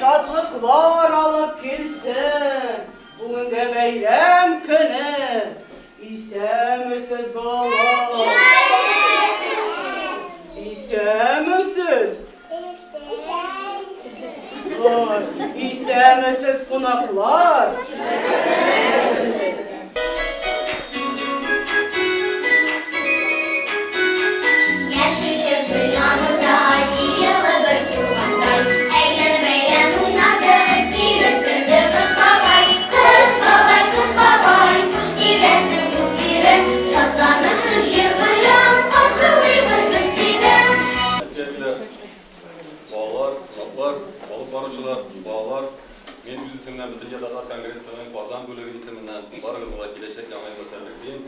шатлыклар алып килсен. Бүгенге бәйрәм көне. Исәнмесез, балалар. Исәнмесез. Исәнмесез, кунаклар. Яшел чыршы янында җыелып бер тугандай, Әйлән-бәйлән уйнады, килеп керде Кыш бабай. Кыш бабай, Кыш бабай, хуш киләсең, үз ирем, Шатланышып җыр белән каршылыйбыз без сине. Әти-әниләр, балалар, кунаклар, алып баручылар, балалар, мин үз исемемнән Бөтендөнья татар конгрессының Казан бүлеге исеменнән барыгызны да киләчәк Яңа елны тәбриклим.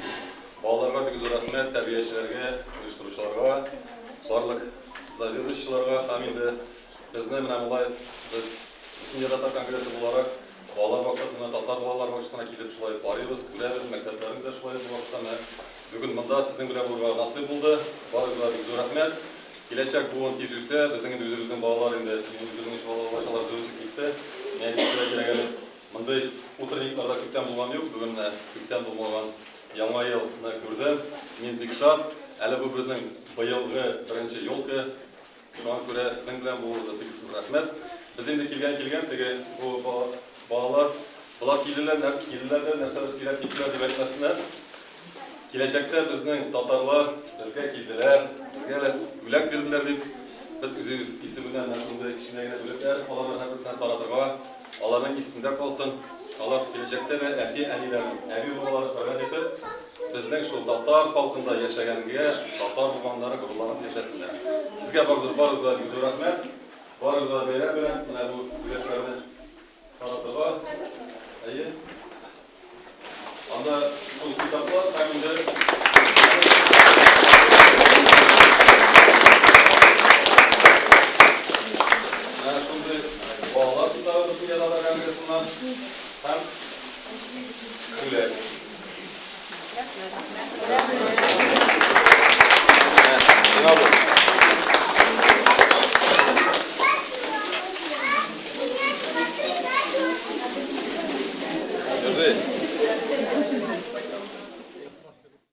Балаларга бик зур рәхмәт, тәрбиячеләргә, оештыручыларга, барлык заведующийларга һәм инде безне менә болай без Бөтендөнья татар конгрессы буларак балалар бакчасына, татар балалар бакчасына килеп шулай карыйбыз, күрәбез, мәктәпләребез дә шулай бу вакытта менә бүген монда сезнең белән булырга насыйп булды. Барыгызга бик зур рәхмәт. Киләчәк буын тиз үсә, безнең инде үзебезнең балалар инде, минем үземнең өч бала бакчалар зур үсеп китте. Миңа әйтеп кенә кирәк әле. Мондый утренниклар да күптән булган юк, бүген менә күптән булмаган Яңа елны күрдем. Мин бик шат. Әле бу безнең быелгы беренче елка. Шуңа күрә сезнең белән булуыбызга бик зур рәхмәт. Без инде килгән килгән теге бу балалар, болар килделәр, килделәр дә нәрсәдер сөйләп киттеләр дип әйтмәсеннәр. Киләчәктә безнең татарлар безгә килделәр, безгә әле бүләк бирделәр дип, без үзебез исеменнән менә шундый кечкенә генә бүләкләр аларга һәрберсенә таратырга, аларның исендә калсын, алар киләчәктә дә әти-әниләрен, әби-бабаларын хөрмәт итеп, безнең шул татар халкында яшәгәнгә, татар булганнары горурланып яшәсеннәр. Сезгә барыгызга бик зур рәхмәт. Барыгызга да бәйрәм белән менә бу бүләкләрне таратырга. Әйе. Анда шул китаплар һәм инде менә шундый балалар китабы Бөтендөнья татар конгрессыннан һәм бүләк. Миңа бу.